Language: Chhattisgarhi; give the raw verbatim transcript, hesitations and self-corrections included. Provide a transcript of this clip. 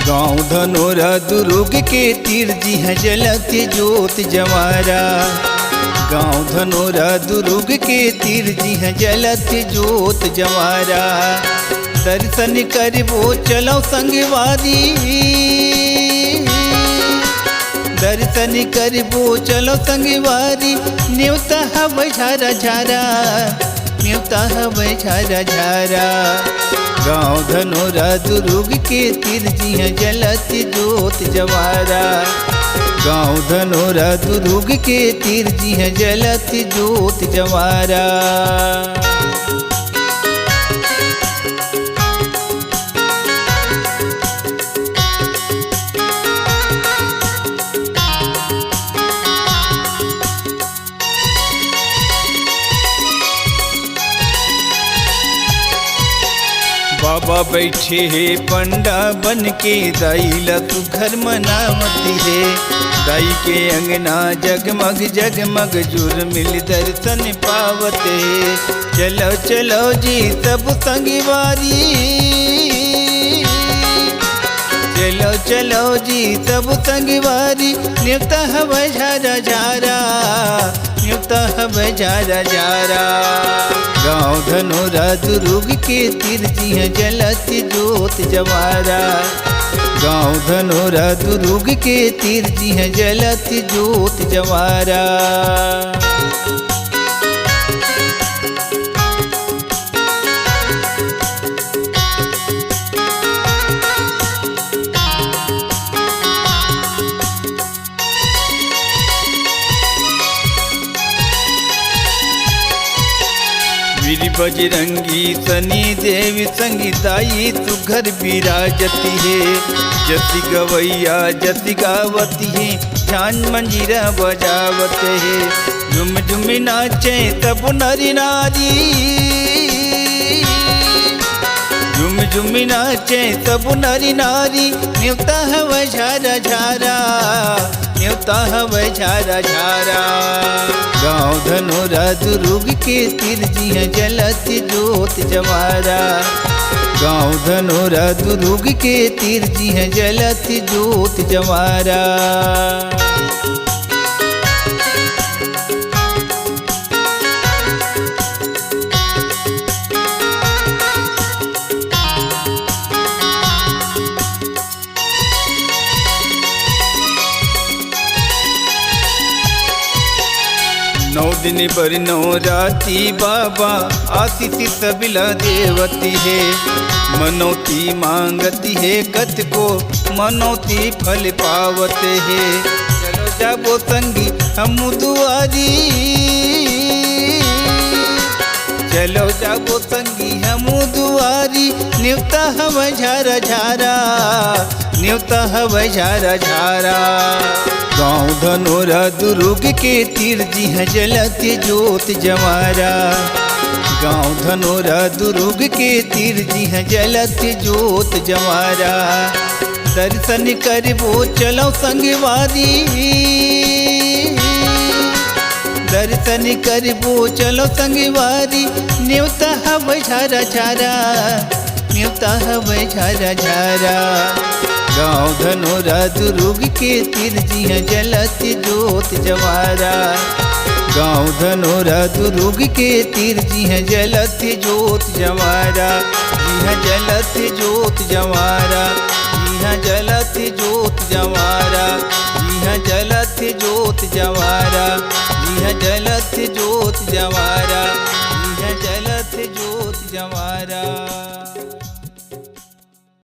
गाँव धनोरा दुरुग के तीर जिहाँ जलत जोत जवारा। गाँव धनोरा दुरुग के तीर जिहाँ जलत जोत जवारा। दर्शन करबो चलो संगवारी, दर्शन करबो चलो संगवारी। नेवता हवै झारा झारा, नेवता हवै झारा झारा। गाँव धनोरा दुरुग के तीर जिहाँ जलत जोत जवारा। गाँव धनोरा दुरुग के तीर जिहाँ जलत जोत जवारा। बाबा बैठे हे पंडा बन के, दाई ला सुघर मनावत हे। दाई के अंगना जगमग जगमग जुर्मिल दर्शन पावत हे। चलो चलो जी सब संगवारी, चलो चलो जी सब संगवारी। नेवता हवै झारा झारा, नेवता हवै झारा झारा। गाँव धनोरा दुरुग के तीर जिहाँ जलत जोत जवारा। गाँव धनोरा दुरुग के तीर जिहाँ जलत जोत जवारा। वीर बजरंगी सनी देव संगी, दाई सुघर बिराजती हे। जसी गवैया जसी गावती हे, झांझ मंजीरा बजावत हे। झुम झुम नाचे सब नरी नारी, झुम झुम नाचे सब नरी नारी। नेवता हवै झारा झारा, नेवता हवै झारा झारा। गाँव धनोरा दुरुग के तीर जिहाँ जलत जोत जवारा। गाँव धनोरा दुरुग के तीर जिहाँ जलत जोत जवारा। नौ दिन बर नौ राती बाबा आशीष सबला देवती हे। मनौती मांगती हे कतको, मनौती फल पावत हे। चलो जाबो संगी हम दुआरी, चलो जाबो संगी हम दुआरी। नेवता हवै झारा झारा, नेवता हवै झारा झारा। गाँव धनोरा दुरुग के तीर जिहाँ जलत जोत जवारा। गाँव धनोरा दुरुग के तीर जिहाँ जलत जोत जवारा। दर्शन करबो चलो संगवारी, दर्शन करबो चलो संगवारी। नेवता हवै झारा झारा, नेवता हवै झारा झारा। गाँव धनोरा दुरुग के तीर जिहाँ जलत जोत जवारा। गाँव धनोरा दुरुग के तीर जिहाँ जलत जोत जवारा। जिहाँ जलत जोत जवारा, जिहाँ जलत जोत जवारा, जिहाँ जलत जोत जवारा, जिहाँ जलत जोत जवारा।